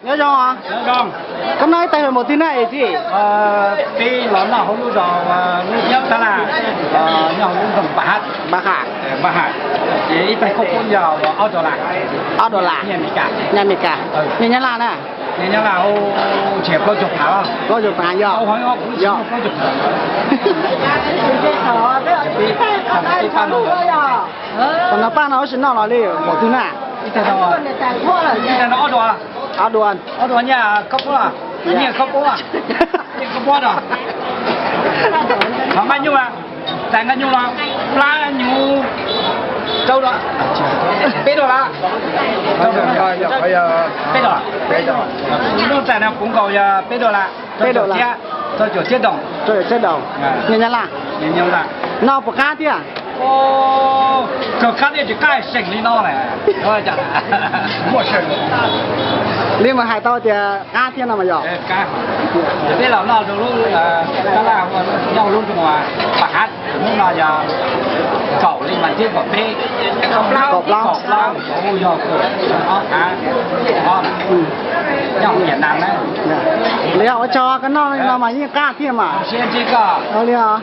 Nyob zoo os. Koj noj ib tais hluas npaum twg na es tij? Peb los noj hauv lub zos, lub tab laj, nyob hauv lub zos Npam Ham, Npam Ham. Ces ib tais khaub poob yog ob dollar. Ob dollar. Nyiaj Amelikas. Nyiaj Amelikas. Nyiaj Nyab Laj na? Nyiaj Nyab Laj hauv tseem plaub caug phav. Plaub caug phav yog. Qhov no paj no ua si noj los li npaum twg na? Ib tais no ob dollar. Ob dollar. Ob dollar nyiaj khaub poob, nyiaj khaub poob, nyiaj khaub poob os. Qhov nqaij nyuj, tais nqaij nyuj los plab nyuj rau, peb dollar. Peb dollar. Nyuj tais no puv nkaus yog peb dollar. Peb dollar. Rau caum txhiab doos. Rau caum txhiab doos. Nyiaj Nyab Laj. Noj puas qab thiab? Kawg qab thiab, tsis qab seem li no lawm. Li mas hais tau tias qab thiab no mas yog. Peb los noj rau lub tab laj nyob lub nroog Npam Ham, hnub no yog kaum li mas thiab kaum peb, kaum plaub, kaum plaub, yog kaum ob phav, nyob Vietnam na. Li ua tsaug koj noj no mas yeej qab thiab mas. Siab ntsib koj. Li os.